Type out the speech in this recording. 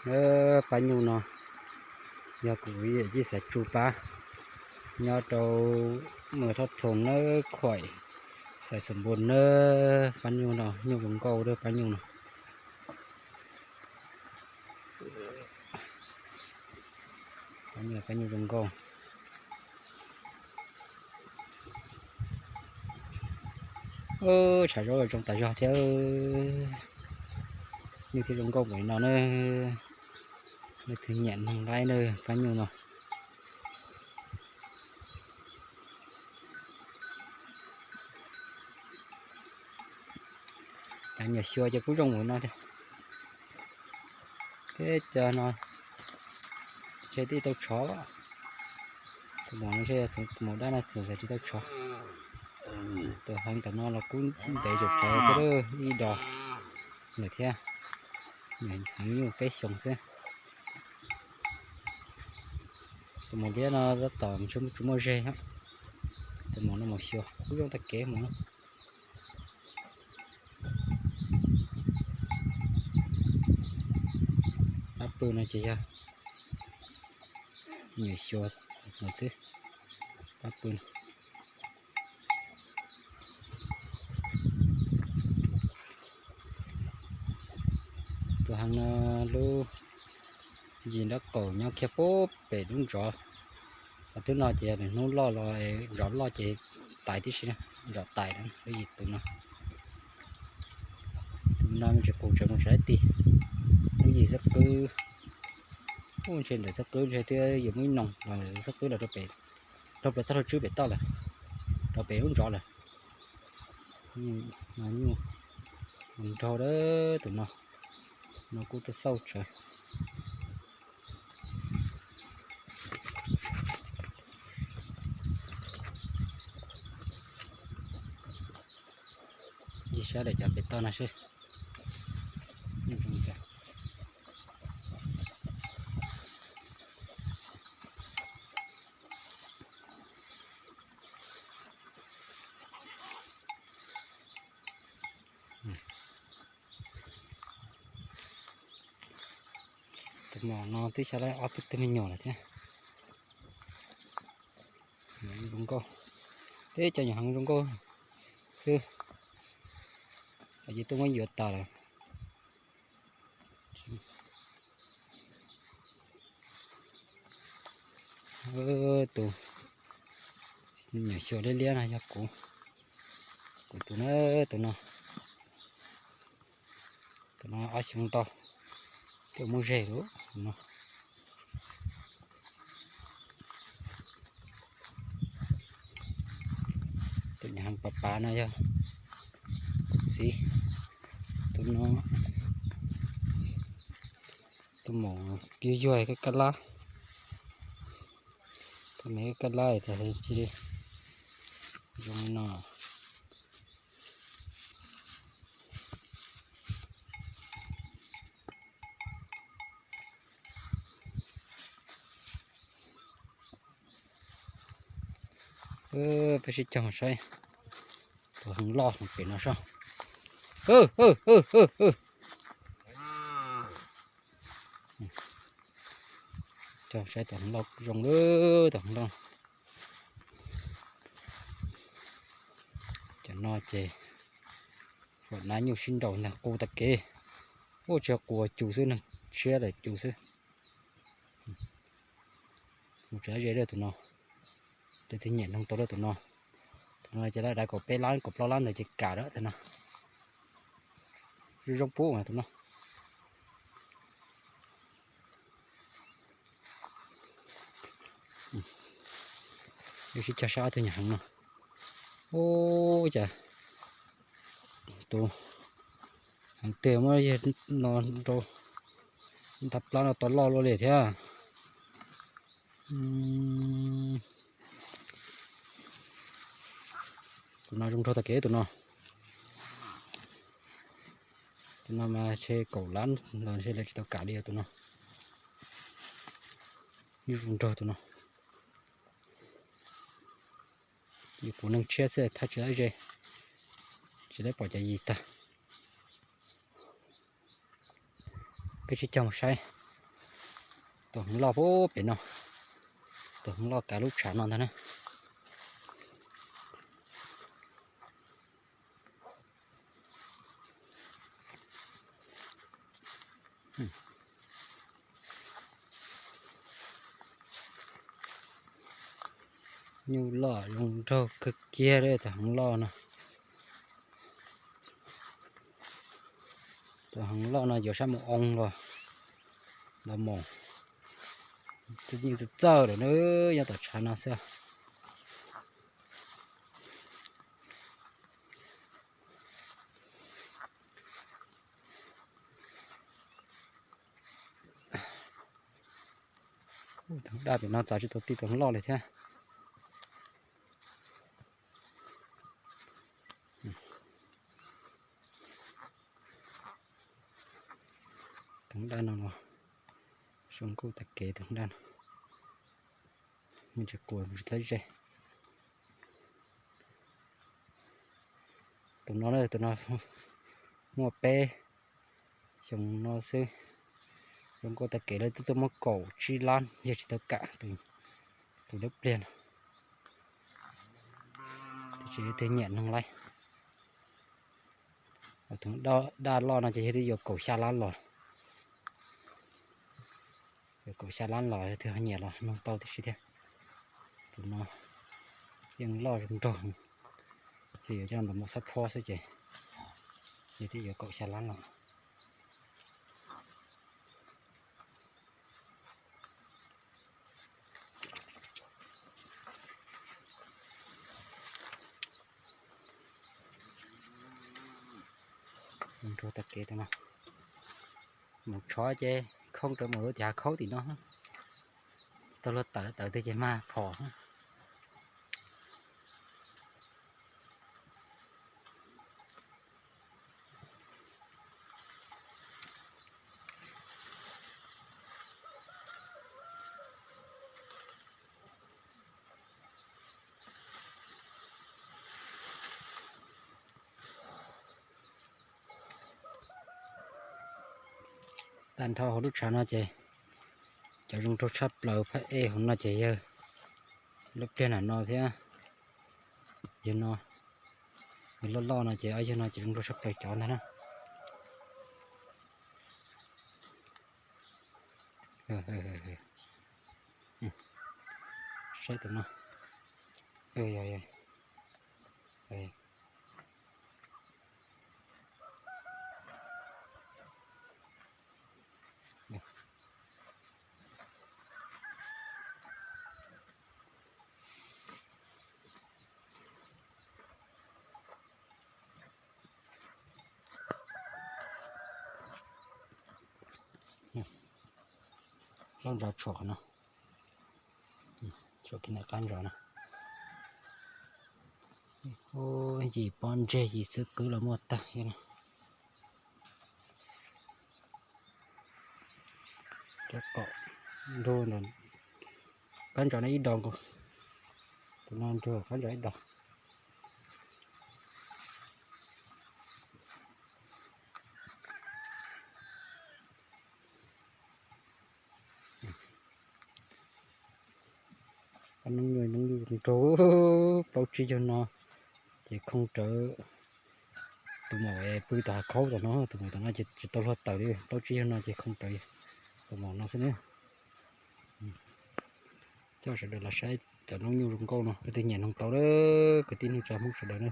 Pab nyuj no yog kuv yawm yij Xaiv Tsu pab, nyob rau Mws Thoj Thoo nawb, Khuaim Xais Xus Npus na. Pab nyuj no nyuj zoo nkauj, pab nyuj no. Pab nyuj zoo nkauj. Tshav zaub zoo tas zog thiab. Nyuj thiaj zoo nkauj npaum li no na. Leej twg nyiam noog laib na, pab nyuj no. Cov nyuam xyuas ces kuj zoo npaum no thiab. Thiab cov no ntshe twb tau tshov. Tus maum no ntshe yog tus maum dab no txawm tsis tau tshov. Tus heev tam no los kuj ntev zom zaws thiab, ib dos lawm thiab. Heev nyuj peb xyoos xwb. Tus maum liab no tab tom tsis muaj zeg. Tus maum no maum xyuas kuj zoo tag kev mus. Pab pw no ces yog nyuam xyuas xwb. Pab pw no. Tus heev no lub yim nraub qaum nyob kiag pub pem lub ntsov. Qhov twg no ces yog nws hnub loj los ntsov loj ces tais tib si, ntsov tais lub yim tus no. Tus no me ntsis qus tsawv mus tsawv ti. Lub yim xab qwb, ub ntshe ntawm xab qwb ntshe twb yuav muaj ib noo los ntawm xab qwb los rau pem, rau plaws txoj hlua tswb pem toj lawm, rau pem lub ntsov lawm. Nyuj nraug dab tus no, no kuj tuaj xauj tsawv. Ib sab daim cov pem toj no seb. Tus maum no twb xya lab ob peb tug me nyuam lawm thiab. Zoo nkauj, teb cov nyuam heev zoo nkauj xwb, ces tuaj muab yuav tas lawm. Tus nyuam xyuas liab liab no yog kuv, kuv tus na, tus no, tus no ob xyoo ntau, twb muaj zeg lawm no. Tus nyuam heev pav pav no yog kuv txiv, tus no, tus maum yuag yuag kab kab lab, tus me kab kab lab tas cia li zoo li no. Peb sib cog saib tus heev loj pem no soj. Cog saib tus heev loj zoo lawm, tus heev loj. Cov no ces fuam nab nyuj sib nraus ntag qus tag kev. Ua tsis qus cus xwb, neeg tshiab lawm cus xwb. Mus tsis ze lawm tus no. Leej twg nyiam noog tau lawm tus no. Tus no ces lawv dav kaum peb lab kaum plaub lab ntawd ces kam lawm tus no. Zoo zoo pub tus no. Yuav sib cog saib ob tug nyuam heev no. Ub, cas tus heev tiag muab yawg no rau nta plab no tau loj luaj li thiab. Tus no zoo nraug tag kev tus no. Tus no mas ntshe kaum lab los ntshe lawv tsis tau kam li tus no. Zoo nraug tus no. Yus kuv neeg tshiab xwb thaj tsis laib ze, tsis laib pom cov yis tag. Peb sib cog mus saib Tus heev loj puag pem no, tus heev loj kav lub tshav no ntag na. Nyuj loj zoo nraug kawg kiag li tus heev loj no. Tus heev loj no yuav sab mus oo los, los mus, yeej txawj txawj lawm na, nyob tom tshav no xwb. Tus daj pem no txav tsis tau tij tus loj li thiab. Tus daj no los zoo nkauj tag kev tus daj no. Tsis quas mus tsis tau ze. Tus no, tus no muaj peb xyoo no xwb, zoo nkauj tag kev lawm twb tuaj muab kaum tsib lab yog tsis tau kam tus lub pliag no. Tab sis twb nyiam noog laij. Tus daj loj no ces yog twb yuav kaum xya lab los, yuav kaum xya lab los twb ho nyiam los noog tau tib si thiab. Tus no yeej loj zoo nraug, ces yuav coj ntawm mus xab phob xwb ces yog twb yuav kaum xya lab los. Nrog tag kev tus no mus tshov ces khoob rau mus lub tias hav khaub tim no. Tau luag tawm tawm twg ces mag phom. Tag nrho hauv lub tshav no ces cov zoo nraug tshaj plaws phab ej hauv no ces yog lub pliag nram no thiab. Yog no, yog loj loj no ces ob yog no ces zoo nraug tshaj plaws cov ntag na. Saib tus no. Plaub ntsa tshuam qhov no, tshuam kiag ntawm qab ntsa no. Yim pob ntseg yim xwb kwv los muaj tag no. Rab kom nrug ntawm qab ntsa no ib do nkaus, tus no nrug qab ntsa ib do. Noob nyuj, noob nyuj nraug, plaub tsib caug no ces khoo rawv tus maum pw tom hav khaub tom no, tus maum tom no ces tsis tau luag tawm li, plaub tsib caug no ces khoo rawv tus maum no xwb na. Coj sawv daws los saib cov noob nyuj zoo nkauj no, leej twg nyiam noog tau lawm kwv tij neej tsa Hmoob sawv daws na.